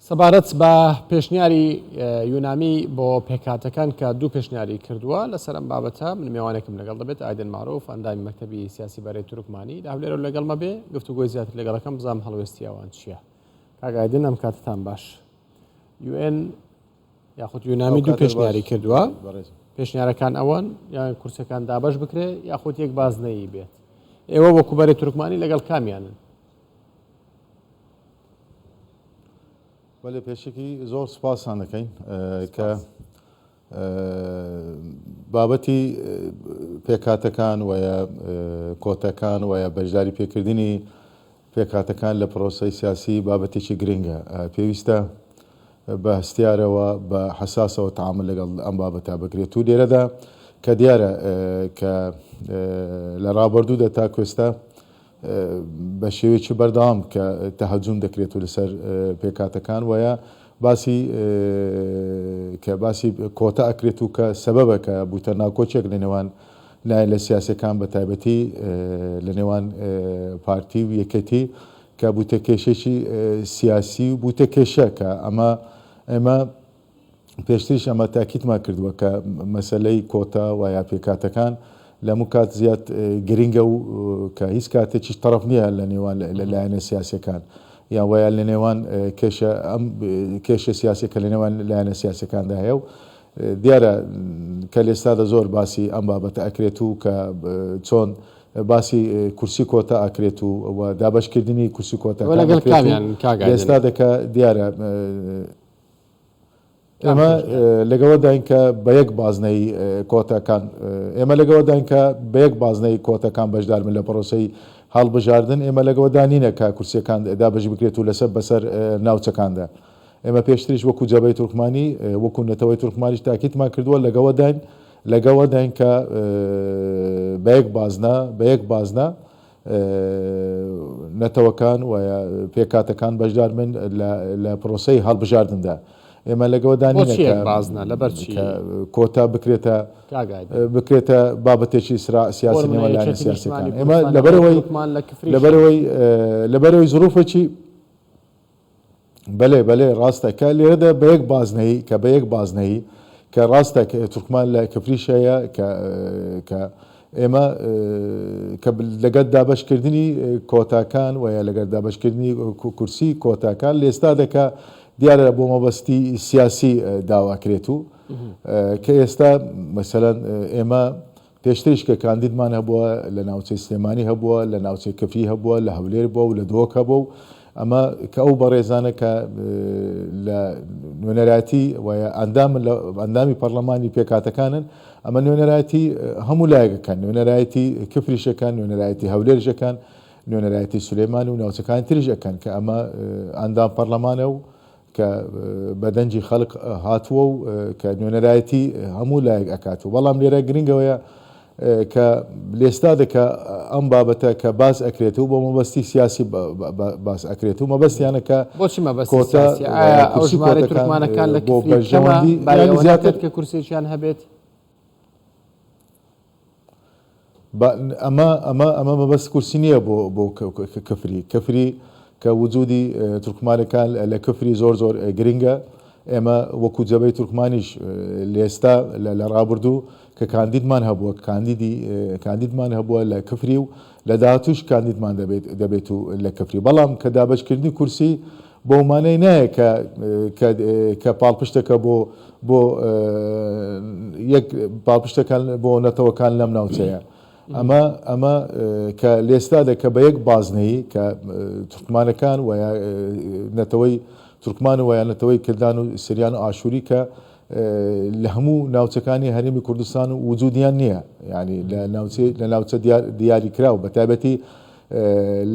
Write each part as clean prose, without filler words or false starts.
سەبارەت بە پێشنیاری یونامی بۆ پێکهاتەکان کە دوو پێشنیاری کردووە لەسەر ئەم بابەتە من مێوانێکم لەگەڵ دەبێت ئایدن مارۆف ئەندامی مەکتەبی سیاسی بەرەی تورکمانی لە هەولێرەوە لەگەڵمە بێ گفتوگۆی زیاتر لەگەڵەکەم بزانم هەڵوێستی ئەوان چییە. کاک ئایدن ئەم کاتتان باش. یوئێن یاخود یونامی دوو پێشنیاری کردووە پێشنیارەکان ئەوەن یان کورسەکان دابەش بکرێ یاخود یەک بازنەیی بێت ئێوە وەکو بەرەی تورکمانی لەگەڵ کامیانن؟ بەلێ پێشەکی زۆر سوپاستان دەکەین کە بابەتی پێکهاتەکان وە کۆتەکان وە بەشداری پێکردنی پێکهاتەکان لە پرۆسەی سیاسی بابەتێکی گرنگە پێویستە بە هەستیارەوە بە حساسەوە تعامل لەگەڵ ئەم بابەتە بکرێت و لێرەدا کە دیارە کە لە ڕابردوودا تا کوێستا بە شێوەیەکی بەردەوام کە تەهەجوم دەکرێت و لەسەر پێکهاتەکان وەیە باسی کە باسی کۆتا ئەکرێت و کە سەبەبە کە بووتە ناکۆکێک لە نێوان لایەنە سیاسەکان بە تایبەتی لە نێوان پارتی و یەکێتی کە بووتە کێشێکی سیاسی و بووتە کێشە کە ئەمە ئێمە پێشتریش ئەمە تاکیدمان کردووە کە مەسەلەی کۆتا و یا پێکهاتەکان لە هەموو کات زیاد گرنگە و کە هیچ کاتێکیش تەڕەف نییە لە نێوان لە لایەنە سیاسیەکان یان وەیا لە نێوان کێشە ئەم کێشە سیاسیە کە لە نێوان لایەنە سیاسیەکاندا هەیە و دیارە کە لێستادا زۆر باسی ئەم بابەتە ئەکرێت و کە چۆن باسی کورسی کۆتا ئەکرێت و دابەشکردنی کورسی کۆتاکان لەگەڵ کامیان کاک ئایدن؟ لێستادا کە دیارە ئێمە لەگەوەداین کە بە یەک بازنەی کۆتاکان ئێمە لەگەوەداین کە بە یەک بازنەی کۆتاکان بەشدار بن لە پرۆسەی هەڵبژاردن ئێمە لەگەوەدا نینە کە کورسیەکان دابەش بکرێت و لەسەر بەسەر ناوچەکاندا ئێمە پێشتریش وەکو جەبەی تورکمانی وەکو نەتەوەی تورکمانیش تاکیدمان کردووە لەگەوەداین لەگەوەداین کە بە یەک بازنە بە یەک بازنە نەتەوەکان و پێکهاتەکان بەشدار بن لە پرۆسەی هەڵبژاردندا. ئێمە لەگەوەدا نینە کە کۆتا بکرێتە بکرێتە بابەتێکی سیاسی نێوان لایەنە سیاسیەکان. ئێمە لەبەرئەوەی لەبەرئەوەی لەبەرئەوەی زروفێکی بەلێ بەلێ ڕاستە کە لێرەدا بە یەک بازنەیی کە بە یەک بازنەیی کە ڕاستە کە تورکمان لە کفریش هەیە کە کە ئێمە کە لەگەر دابەشکردنی کۆتاکان و یا لەگەر دابەشکردنی کورسی کۆتاکان لێستا دەکا دیارە بۆ مەبەستی سیاسی داواکرێت و کە ئێستا مەسەلەن ئێمە پێشتریش کە کاندیدمان هەبووە لە ناوچەی سلێمانی هەبووە، لە ناوچەی کفری هەبووە، لە هەولێر بووە و لە دهۆک هەبووە و ئەمە کە ئەو بەڕێزانە کە لە نوێنەرایەتی و ئەندامن لە ئەندامی پەرلەمانی پێکهاتەکانن ئەمە نوێنەرایەتی هەموو لایەکەکەن نوێنەرایەتی کفریش ئەکەن نوێنەرایەتی هەولێریش ئەکەن نوێنەرایەتی سلێمانی و ناوچەکانی تریش ئەکەن کە ئەمە ئەندام پەرلەمانە و کە بە دەنگی خەڵک هاتووە و کە نوێنەرایەتی هەموو لایەک ئەکات و بەڵام لێرە گرنگەوەیە کە لێستادە کە ئەم بابەتە کە باس ئەکرێت و بۆ مەبەستی سیاسی باس ئەکرێت و مەبەستیانە کە بۆچی مەبەستی سیاسی ئایا ئەو ژمارەی تورکمانەکان لە بۆ کفری کەمە بەرژەوەندی بای یانی ئەوە زیاتر ناکات کە کورسیەکیان هەبێت؟ با ئەمە ئەمە ئەمە مەبەست کورسی نییە بۆ بۆ کفری کفری کە وجودی تورکمانەکان لە کفری زۆر زۆر گرنگە ئێمە وەکو جەبەی تورکمانیش لێستا لە ڕابردوو کە کاندیدمان هەبووە کاندیدی کاندیدمان هەبووە لە کفری و لە داهاتوش کاندیدمان دەبێت دەبێت و لە کفری بەڵام کە دابەشکردنی کورسی بەو مانای نایە کە کە کە پاڵپشتەکە بۆ بۆ یەک پاڵپشتەکان بۆ نەتەوەکان لەم ناوچەیە ئەمە ئەمە کە لێستادە کە بە یەک بازنەیی کە تورکمانەکان و نەتەوەی تورکمان و یا نەتەوەی کلدان و سریان و ئاشووری کە لە هەموو ناوچەکانی هەرێمی کوردستان و وجودیان نییە یعنی لە ناوچەی لە ناوچە دیاری کراو بە تایبەتی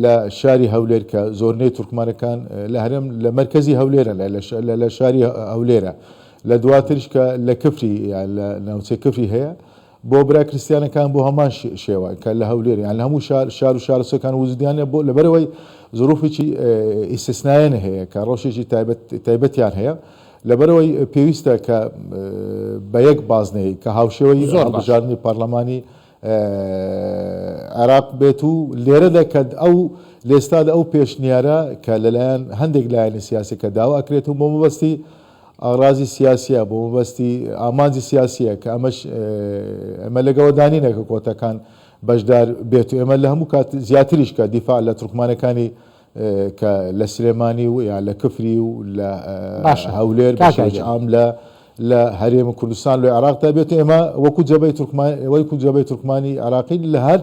لە شاری هەولێر کە زۆرینەی تورکمانەکان لە هەرێم لە مەرکەزی هەولێرە لە شاری هەولێرە لە دواتریش کە لە کفری یان لە ناوچەی کفری هەیە بۆ برا کریستیانەکان بۆ هەمان شێوە کە لە هەولێر یان لە هەموو شار شار و شارۆچکەکان وجودیان هەیە بۆ لەبەرەوەی زروفێکی ئیستسنایەن هەیە کە ڕەوشێکی تایبەت تایبەتیان هەیە لەبەرەوەی پێویستە کە بە یەک بازنەی کە هاوشێوەی زۆر باش. هەڵبژاردنی پەرلەمانی عێراق بێت و لێرەدا کە ئەو لێستادا ئەو پێشنیارە کە لەلایەن هەندێک لایەنی سیاسی کە داوا ئەکرێت و بۆ مەبەستی ئاغرازی سیاسیە، بۆ مەبەستی ئامانجی سیاسیە کە ئەمەش ئێمە لەگەڵدا نینە کە کۆتاکان بەشدار بێت و ئێمە لە هەموو کات زیاتریش کە دیفاع لە تورکمانەکانی کە لە سلێمانی و یا لە کفری و لە باشە هەولێر بە کاک شێوەیەکی ئایدن. عام لە لە هەرێم کوردستان لە عێراقدا بێت ئێمە وەکو جەبەی تورکمان وەکو جەبەی تورکمانی عێراقی لە هەر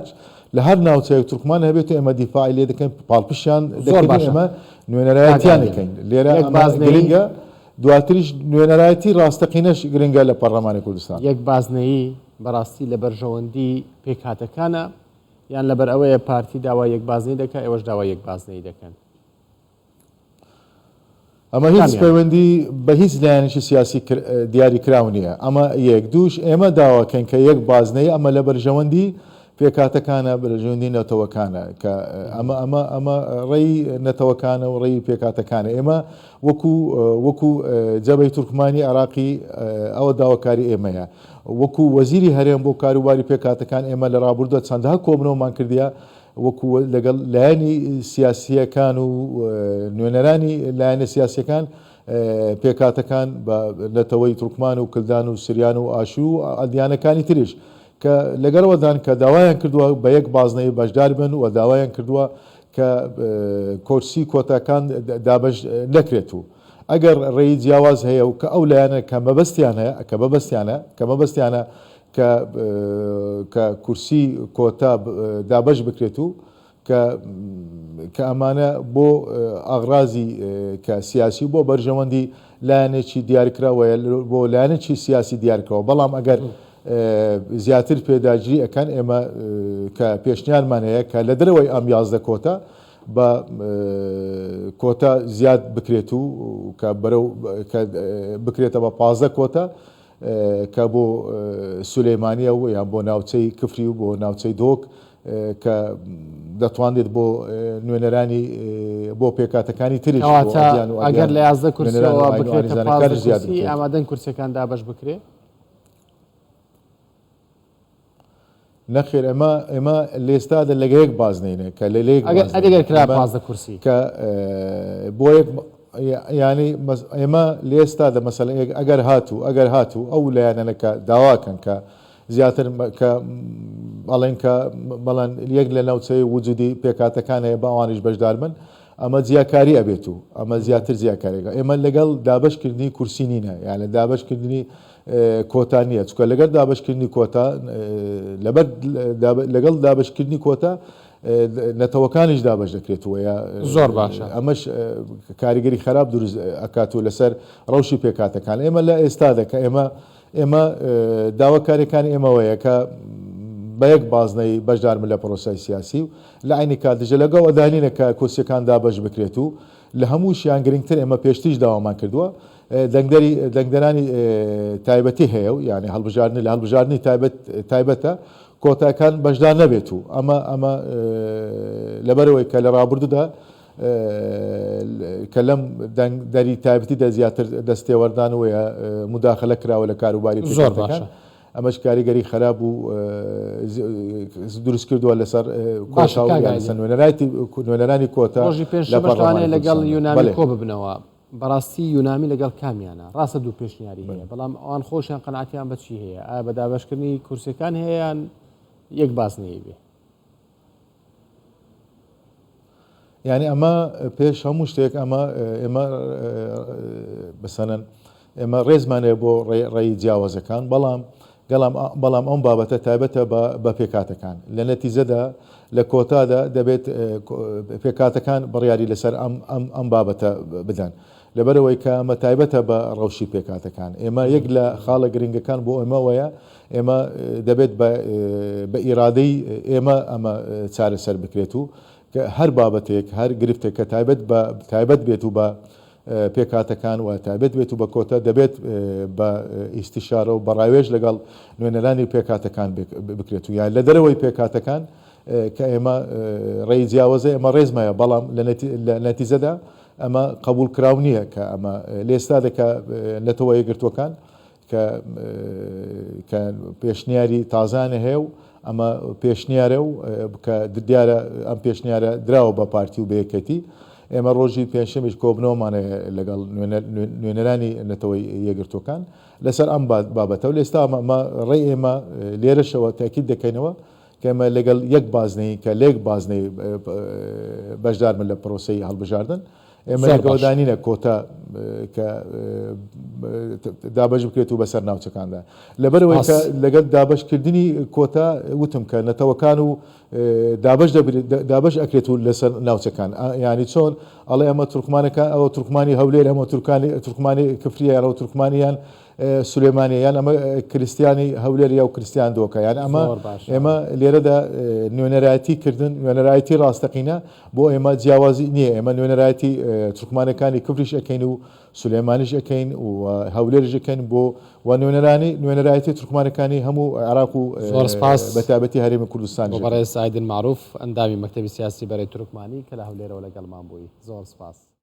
لە هەر ناوچەیەک تورکمان هەبێت ئێمە دیفاعی لێ دەکەین پاڵپشتیان زۆر دەکەین و باشە ئێمە کاک نوێنەرایەتیان ئایدن دەکەین لێرە یەک ئەمە بازنەیی گرنگە دواتریش نوێنەرایەتی ڕاستەقینەش گرنگە لە پەڕلەمانی کوردستان. یەک بازنەیی بەڕاستی لە بەرژەوەندی پێکهاتەکانە یان لەبەر ئەوەیە پارتی داوای یەک بازنەی دەکا ئێوەش داوای یەک بازنەیی دەکەن؟ ئەمە هیچ کامیان؟ پەیوەندی بە هیچ لایەنێکی سیاسی دیاری کراو نییە ئەمە یەک دووش ئێمە داواکەین کە یەک بازنەی ئەمە لە بەرژەوەندی پێکهاتەکانە بەرژەوەندی نەتەوەکانە کە ئەمە ئەمە ئەمە ڕێی نەتەوەکانە و ڕێی پێکهاتەکانە ئێمە وەکو وەکو جەبەی تورکمانی عێراقی ئەوە داواکاری ئێمەیە وەکو وەزیری هەرێم بۆ کاروباری پێکهاتەکان ئێمە لە ڕابردووە چەندها کۆبنەوەمان کردیە وەکو لەگەڵ لایەنی سیاسییەکان و نوێنەرانی لایەنە سیاسییەکان پێکهاتەکان بە نەتەوەی تورکمان و کلدان و سریان و ئاشوور و ئەدیانەکانی تریش کە لەگەڵەوەدان کە داوایان کردووە بە یەک بازنەی بەشدار بن و داوایان کردووە کە کۆرسی کۆتاکان دابەش نەکرێت و ئەگەر ڕێی جیاواز هەیە و کە ئەو لایەنە کە مەبەستیان هەیە کە مەبەستیانە کە مەبەستیانە کە کە کورسی کۆتا دابەش بکرێت و کە کە ئەمانە بۆ ئاغرازی کە سیاسی و بۆ بەرژەوەندی لایەنێکی دیارکراوەیە بۆ لایەنێکی سیاسی دیارکەوە بەڵام ئەگەر زیاتر پێداگیری ئەکەن ئێمە کە پێشنیارمان هەیە کە لە دەرەوەی ئەم 11 کۆتا بە کۆتا زیاد بکرێت و کە بەرەو کە بکرێتە بە 15 کۆتا کە بۆ سولەیمانیە و یان بۆ ناوچەی کفری و بۆ ناوچەی دهۆک کە دەتوانرێت بۆ نوێنەرانی بۆ پێکهاتەکانی تریش بۆ کەواتە ئەدیان و ئەگەر ئەدیان لە 11 نوێنەران و کورسیەوە ئاین و بکرێتە ئاینزانەکانیش 15 زیاد کورسی بکرێت. ئامادەن کورسیەکان دابەش بکرێ؟ نەخێر ئێمە ئێمە لێستادا لەگە یەک بازنەینە کە لە لەیەک ئەگەر بازنەینە ئەگەر کرا ئێمە 15 کورسی کە بۆ یەک یانی ئێمە لێستادا مەسەلەن ئەگەر هاتوو ئەگەر هاتوو ئەو لایەنانە کە داواکەن کە زیاتر کە ئەڵێن کە بەڵێن یەک لە ناوچەی وجودی پێکهاتەکان هەیە با ئەوانیش بەشدار بن ئەمە جیاکاری ئەبێت و ئەمە زیاتر جیاکاریەکە ئێمە لەگەڵ دابەشکردنی کورسی نینە یان لە دابەشکردنی کۆتا نییە چونکە لەگەر دابەشکردنی کۆتا لەبەر لەگەڵ دابەشکردنی کۆتا نەتەوەکانیش دابەش دەکرێتەوە یا زۆر باشە ئەمەش کاریگەری خراپ دروست ئەکات و لەسەر ڕەوشی پێکهاتەکان ئێمە لە ئێستادا کە ئێمە ئێمە داواکاریەکانی ئێمەوەیە کە بە یەک بازنەی بەشداربن لە پرۆسای سیاسی و لە عینی کاتیشدا لەگەڵ ئەدانینە کە کورسیەکان دابەش بکرێت و لە هەمووشیان گرنگتر ئێمە پێشتریش داوامان کردووە دەنگدەری دەنگدەرانی تایبەتی هەیە و یعنی هەڵبژاردنی لە هەڵبژاردنی تایبەت تایبەتە کۆتاکان بەشدار نەبێت و ئەمە ئەمە لەبەرەوەی کە لە ڕابردوودا کە لەم دەنگدەری تایبەتیدا زیاتر دەستێوەردان و مداخلە کراوە لە کاروباری زۆر پێکهاتەکان باشە ئەمەش کاریگەری خراپ و دروست کردووە لەسەر باشە کۆتا و کاک یان ئایدن لەسەر نوێنەرانی کۆتا ڕۆژی لە پێنجشەممەش لەوانەیە پەرلەمانی لەگەڵ کوردستاندا. یونامی بەلێ. کۆ ببنەوە بەڕاستی یونامی لەگەڵ کامیانە؟ ڕاستە دوو پێشنیاری هەیە بەڵام ئەوان خۆشیان قەناعەتیان بە چی هەیە؟ ئایا بە دابەشکردنی کورسیەکان هەیە یان یەک بازنەیی بێ؟ یعنی ئەمە پێش هەموو شتێک ئەمە ئێمە بەسەنەن ئێمە ڕێزمان هەیە بۆ ڕێی جیاوازەکان بەڵام گەڵام بەڵام ئەم بابەتە تایبەتە بە پێکاتەکان لە نەتیجەدا لە کۆتادا دەبێت پێکاتەکان بڕیاری لەسەر ئەم ئەم ئەم بابەتە بدەن لەبەرئەوەی کە ئەمە تایبەتە بە ڕەوشی پێکهاتەکان. ئێمە یەک لە خاڵە گرنگەکان بۆ ئێمە ئەوەیە ئێمە دەبێت بە ئیرادەی ئێمە ئەمە چارەسەر بکرێت و هەر بابەتێک هەر گرفتێک کە تایبەت بە تایبەت بێت و بە پێکهاتەکان و تایبەت بێت و بە کۆتا دەبێت بە ئیستیشارە و بە ڕاوێژ لەگەڵ نوێنەرانی پێکهاتەکان بکرێت و یان لە دەرەوەی پێکهاتەکان کە ئێمە ڕێی جیاوازە ئێمە ڕێزمایە بەڵام لە نەتیجەدا ئەمە قەبوڵ کراو نییە کە ئەمە لێستادە کە نەتەوە یەکگرتووەکان کە کە پێشنیاری تازانە هەیە و ئەمە پێشنیارە و کە دیارە ئەم پێشنیارە دراوە بە پارتی و بە یەکێتی. ئێمە ڕۆژی پێنجشەمیش کۆبنەوەمان هەیە لەگەڵ نوێنەرانی نەتەوەی یەکگرتووەکان لەسەر ئەم بابەتە و لێستا ئەمە ڕێی ئێمە لێرەشەوە تاکید دەکەینەوە کە ئێمە لەگەڵ یەک بازنەی کە لە یەک بازنەی بەشدار بن لە پرۆسەی هەڵبژاردن ئێمە زۆر باش. لەگەڵدا نینە کۆتا کە دابەش بکرێت و بەسەر ناوچەکاندا لەبەرئەوەی کە سپاس. لەگەڵ دابەشکردنی کۆتا وتم کە نەتەوەکان و دابەش دەبرێت دابەش ئەکرێت و لەسەر ناوچەکان یانی چۆن ئەڵێ ئەمە تورکمانەکان ئەوە تورکمانی هەولێر ئەمە تورکانی تورکمانی کفریە یان ئەوە تورکمانیان سولێمانیە یان ئەمە کریستیانی هەولێر یا و کریستیان دۆکە یان ئەمە زۆر باشە. ئێمە لێرەدا نوێنەرایەتی کردن نوێنەرایەتی ڕاستەقینە بۆ ئێمە جیاوازی نییە ئێمە نوێنەرایەتی تورکمانەکانی کفریش ئەکەین و سولێمانیش ئەکەین و هەولێریش ئەکەین بۆ و نوێنەرانی نوێنەرایەتی تورکمانەکانی هەموو عێراق و زۆر سپاس بەتایبەتی هەرێمی بۆ کوردستانیش ئەکەین. بەڕێز ئایدن مەعروف ئەندامی مەکتەبی سیاسی بەرەی تورکمانی کە لە هەولێرەوە لەگەڵمان بووی زۆر سپاس.